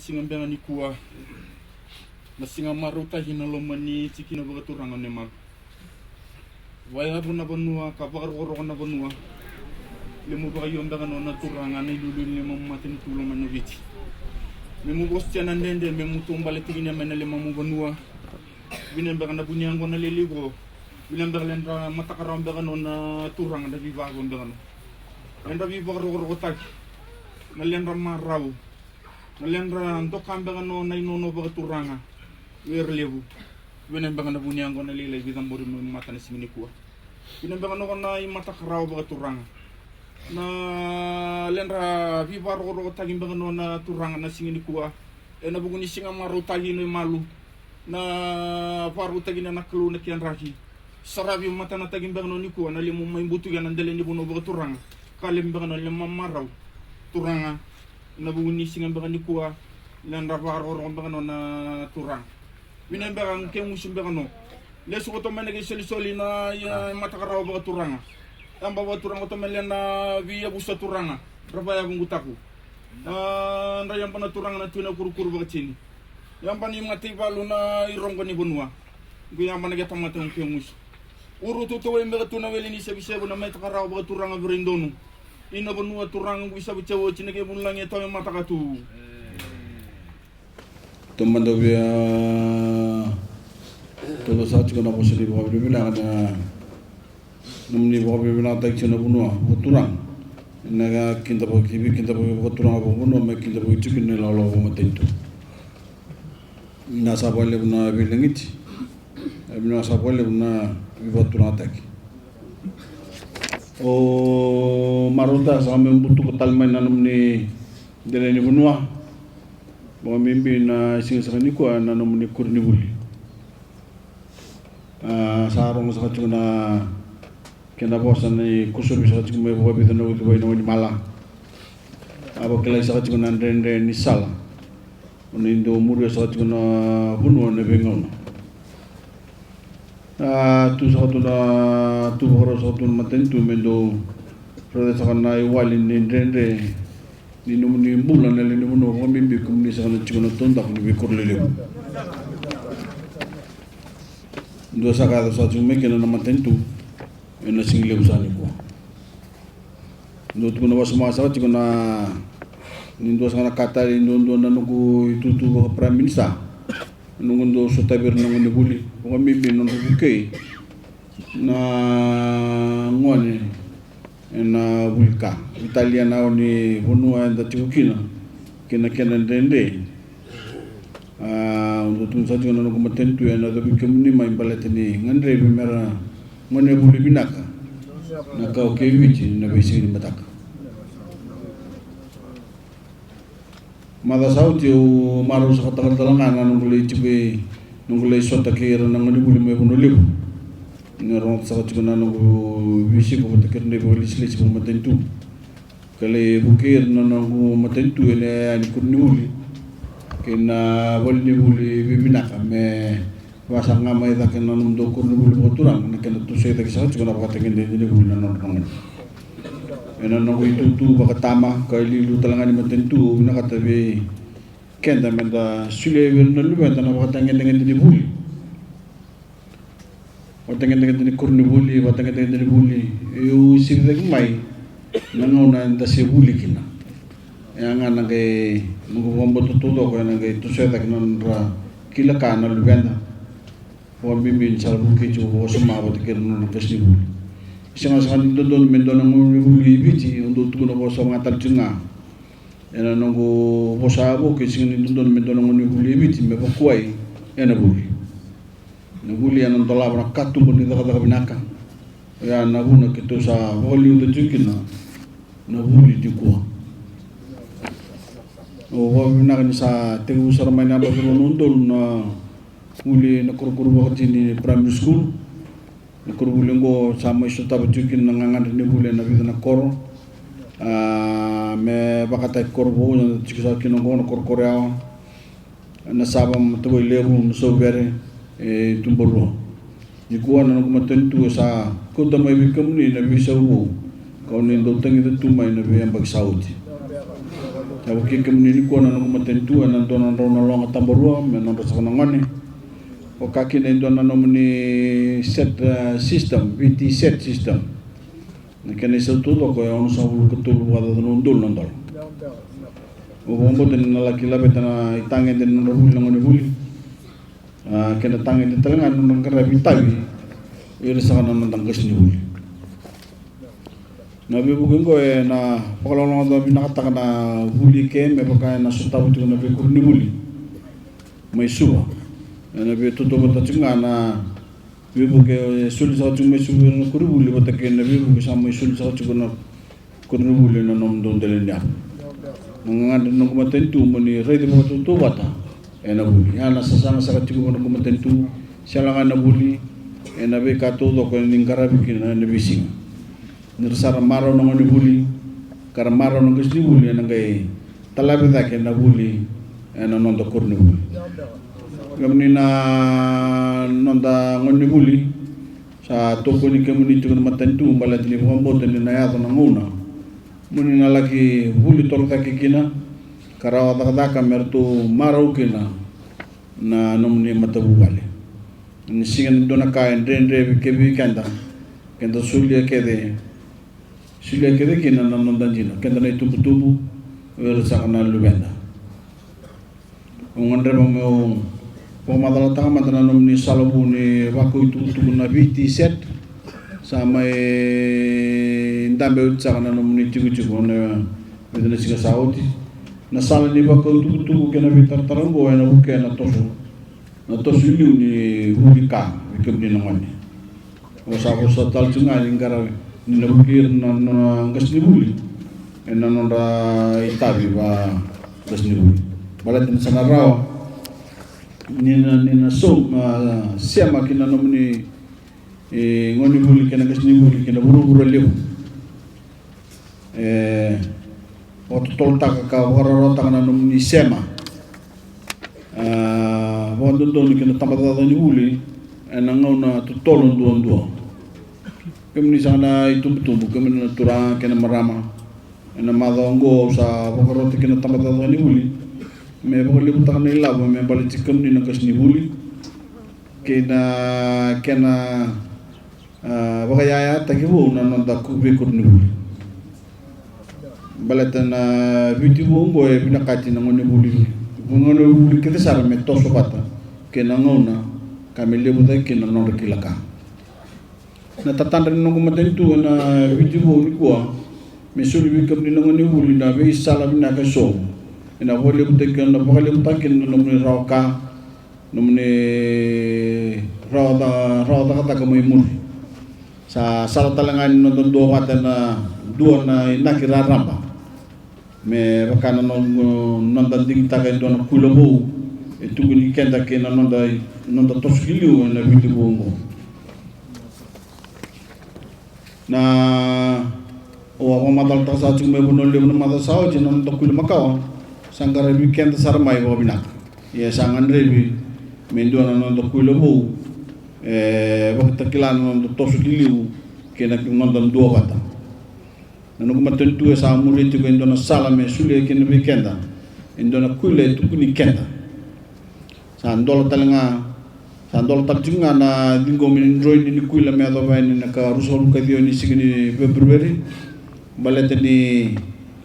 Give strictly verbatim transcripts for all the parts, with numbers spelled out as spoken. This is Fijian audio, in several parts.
Siga beka nikua, na siga marautaki na loma ni tikina vakaturaga ni malu. Vakayavu na vanua ka vakarokoroko na vanua. Lemu vakaio beka no na turaga na iliuliu ni lemamu matanitu loma ni Viti. Memu vosa tia na dredre, memu taubale tiko ni mai na lemamu vanua. Vinaka beka na vu ni yaqona lelevu. Vinaka beka ledra mataka rawa beka no na turaga na veivavo beka no. Ledra veivakarokorokotaki. Na ledra marau. Na ledra doka beka no na inono vakaturaga. Vei ira levu. Vinaka beka na vu ni yaqona lailai veicabori mai mata na siga nikua. Vinaka beka no na imataka rawa vakaturaga. Na ledra veivakarokorokotaki beka no na turaga na siga nikua. Ena vuku ni siga marautaki no imalu. Na vakarautaki na na Kalou na kedraki. Saravi matanataki beka no nikua na lemu mai butuki ena dela ni vanua vakaturaga. Ka levu beka no lemu marau. Turaga. Ena vuku ni siga beka nikua. Ledra vakarokoroko beka no na turaga. Vinaka beka ke gusu beka no. Lesu koto mai na ke solisoli na ia mataka rawa vakaturaga. Yaba vakaturaga koto mai lena veiyavusa turaga. Dra vakayavu qutaku. A, dra yaba na turaga na tui na kurukuru vakatini. Yaba ni mataivalu na irogo ni vanua. Qu yaba na ke tamata qu ke gusu. Uru tutawai beka tu na wele ni sevusevu na mataka rawa vakaturaga vei ira i donu. Ina vanua turaga qu isavu tia oti na ke vulagi e tau e mataka tu. Tou mada via tou saka tiko na vosa ni vakavinavinaka na nomuni vakavinavinakataki tiko na vanua vakaturaga. Na kidavaki, veikidavaki vakaturaga vakavanua me kidavaki tiko na ilawalawa vakamatanitu. Na sa vakalevu na veilagiti. E vinaka sa vakalevu na veivakaturagataki. O marautaka saka me butuka tale mai na nomuni dela ni vanua. Vakabibi na siga saka nikua na nomuni koronivuli. A, sa rogo saka tiko na kena vosa ni kosovi saka tiko mai vakavica na ucuvai na Wainimala. A vakilai saka tiko na dredre ni sala. O ni dau muria saka tiko na vanua na veigauna. A, tu saka tu na, tu vakarau saka tu na matanitu me dau raica saka na iwali ni dredre ni nomuni bula na lewe ni vanua vakabibi kemuni saka na tiko na taudaku ni veikoro lelevu. Dua saka yaco saka tiko mai kina na matanitu ena siga levu saka nikua. Dua tukuna vakasama saka tiko na ni dua saka na ka tale, dua dua na noqu itutu vaka Prime Minister. Noqu dau sotavi ira na gonevuli vakabibi na noqu vukei na gone ena vuli ka. Italia na o ni vanua eda tiko kina kei na kena dredre. A, au dau tukuna saka tiko na noqu matanitu ena yacovi kemuni mai baleta ni gadrevi mera gonevuli vinaka na kawa kei Viti na veisiga ni mataka. Maca sa oti au marau saka tale ga na noqu lai tiko, noqu lai sota kei ira na gonevuli mai Vanua Levu. Ni rogoca saka tiko na noqu veisiko vata kei ira na ivakalesilesi vakamatanitu. Ka lai vukei ira na noqu matanitu ena yaya ni koronivuli kei na valenivuli veivinaka me vakasaqa mai cake na nomudou koronivuli vakaturaga na kena tosoi cake saka tiko na vakatagedegede ni vuli na nodra gone. Ena noqu itutu vakatama ka iliuliu tale ga ni matanitu, au vinakata vei keda meda solia vei ira na luveda na vakatagedegede ni vuli. Vakatagedegede ni koronivuli, vakatagedegede ni vuli. Au sivicaki mai na gauna eda se vuli kina. E a ga na qai noqu vakabauta taucoko ena qai tosoi cake na nodra kila ka na luveda. Vakabibi ni sa vukei tiko vakawasoma vata kei ira na nodra qasenivuli. Sega saka ni dodonu me dua na gonevuli e Viti, au dau tukuna vakawasoma ga tale tiko ga. Ena noqu vosa a vou, ke sega ni dodonu me dua na gonevuli e Viti me vakuai ena vuli. Na vuli ena dolava na katuba ni cakacaka vinaka. Oya na vuna keitou sa vakaliuca tiko kina na vuli nikua. Au vakavinavinaka ni sa tekivu sara mai na yabaki rua na udolu na vuli na korokoro vakatini primary school. Na koronivuli oqo sa mai sotava tiko kina na gagadre ni vuli ena vica na koro. A, me vakataki koro vou na tiko saka kina oqo na korokoro yawa. Na Sava, Matavai Levu, na Sauvere, e Tubarua. Nikua na noqu matanitu e sa kauta mai vei kemuni na veisau vou ka o ni dau tagica tu mai na veiyabaki sa oti. Au vukei kemuni nikua na noqu matanitu ena dua na drau na loga tabarua me nodra saka na gone. Vaka kina e dua na nomuni set, eh, system, V T set system. Na kena isau taucoko e onosagavulu ka tolu vakacaca na udolu na dola. Au vakabauta ni na laki laveta na itagede ni nodra vuli na gonevuli. A, kena tagede tale ga na nodra qaravi itavi o ira saka na noda qasenivuli. Na veivuke oqo ena vakaloloma vinakataka na vuli ke me vaka ena sotava tiko na veikoronivuli mai Suva. Ena veitautauvata tiko ga na veivuke e soli saka tiko mai Suva vei ira na koronivuli vata kei na veivuke sa mai soli saka tiko na koronivuli ena nomudou dela ni yavu. Na gagadre ni noqu matanitu mo ni raici vakatautauvata ena vuli. Ia na sasaga saka tiko vua noqu matanitu, sega ga na vuli, ena veika taucoko ni qaravi kina ena veisiga. Ni ra sa ra marau na gonevuli ka ra marau na qasenivuli, ena qai talavi cake na vuli ena noda koronivuli. Kemuni na noda gonevuli, sa tokoni kemuni tiko na matanitu baleta ni vakabauta ni na yaco na gauna mo ni na laki vuli torocake kina ka rawa cakacaka me ratou marau kina na nomuni matavuvale. Ni sega ni dua na ka e dredre vei keda, keda solia kece, solia kece kina na noda dina, keda na itubutubu, o ira saka na luveda. Au gadreva meu vakamacalataka mada na nomuni sala vou ni vakau itukutuku na V T set. Sa mai dabe oti saka na nomuni tikotiko na vica na siga sa oti. Na sala ni vakau itukutuku kei na veitaratara oqo ena vukea na toso, na toso i liu ni vuli ka vei kemuni na gone. Au sa vosa tale tiko ga ni qaravi ni na vukei ira na, na qasenivuli ena nodra itavi vaqasenivuli. Baleta ni sa na rawa ni na, ni na so, a, sema ki na nomuni, e, gonevuli kei na qasenivuli ki na vuravura levu. E vakatotolotaka ka vakarautaka na nomuni sema, a, vakadodonu ki na tabacakacaka ni vuli ena gauna totolo duadua. Kemuni saka na itubutubu, kemuni na turaga kei na marama, ena macawa oqo au sa vakarota ki na tabacakacaka ni vuli me vakalevutaka na ilavo me baleti kemuni na qasenivuli kei na kena, a, vakayayataki vou na noda ku-, veikoronivuli. Baleta na Viti vou oqo e vinakati na gonevuli, gonevuli kece sara me toso vata kei na gauna ka me levu cake kina na nodra kila ka. Na tatadra ni noqu matanitu ena Viti vou nikua me soli vei kemuni na gonevuli na veisala vinaka eso ena vakalevutaki, ena vakalevutaki kina na nomuni rawa ka, nomuni rawa ca-, rawa cakacaka mai muri. Sa sala tale ga ni noda duavata ena dua na inaki raraba me vaka na no-, noda digitaka e dua na kuila vou e tukuni keda kei na noda, noda toso ki liu ena Viti vou oqo. Na, au a vakamacalataka saka tiko mai Vanua Levu na macawa sa oti na noda kuila makawa sa qaravi keda sara mai vakavinaka. Ia sa gadrevi me dua na noda kuila vou e vakatakila na noda toso ki liu kei na noda duavata. Na noqu matanitu e sa muria tiko e dua na sala me solia kina vei keda e dua na kuila e tukuni keda. Sa dola tale ga, sa dola tale tiko ga na ciqomi ni droini ni kuila me yacova yani na ikaruasagavulu ka ciwa ni siga ni February. Baleta ni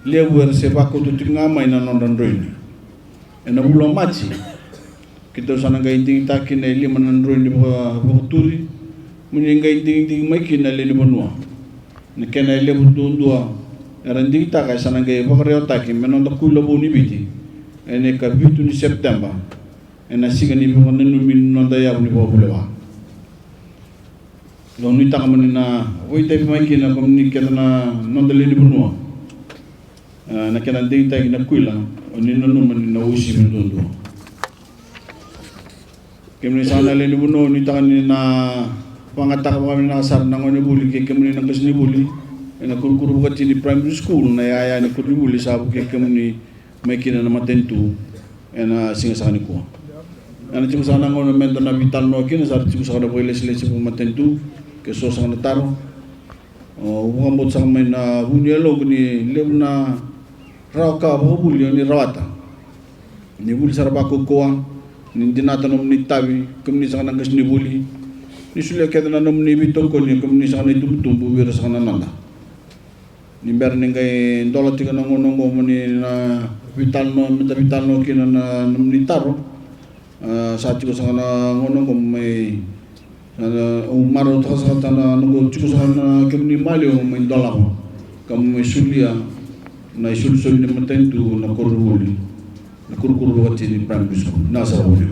levu era se vakauta tiko ga mai na nodra droini. Ena vula o Maji keitou sa na qai digitaka kina e lima na droini vaka-, vakaturi mo ni qai digidigi mai kina na lewe ni vanua. Na kena e levu duadua era digitaka e sa na qai vakarewataki me noda kuila vou ni Viti ena ikavitu ni Sepiteba, ena siga ni vakananumi ni noda yavu ni vakavulewa. Au nuitaka mo ni na vakaitavi mai kina kemuni kece na noda lewe ni vanua, e, na kena digitaki na kuila, o ni nanuma ni na uasivi duadua. Kemuni saka na lewe ni vanua, au nuitaka ni na vakayagataka vakavinaka sara na gonevuli kei kemuni na qasenivuli ena Kurukuru Vakatini Primary School, na iyaya ni koronivuli sa vukei kemuni mai kina na matanitu ena siga saka nikua. Ena tiko saka na gauna me da na veitalanoa kina, sa ra tiko saka na vakailesilesi vakamatanitu kei so saka na taro. Au vakabauta saka mai na vu ni yaloqu ni levu na Rawa ka vakavuli o ni rawata. Ni vuli sara vakaukauwa, ni dinata nomuni itavi, kemuni saka na qasenivuli. Ni solia kece na nomuni veitokoni, kemuni saka na itubutubu vei ira saka na noda. Ni bera ni qai dola tiko na gauna oqo mo ni na veitalanoa, me da veitalanoa kina na nomuni taro. A, sa tiko saka na gauna oqo mai, a, au marautaka saka tiko na noqu tiko saka na kemuni maliwa mai dolava ka mai solia na isolisoli ni matanitu na koronivuli, na kurukuru vakatini primary school. Na sa vuli.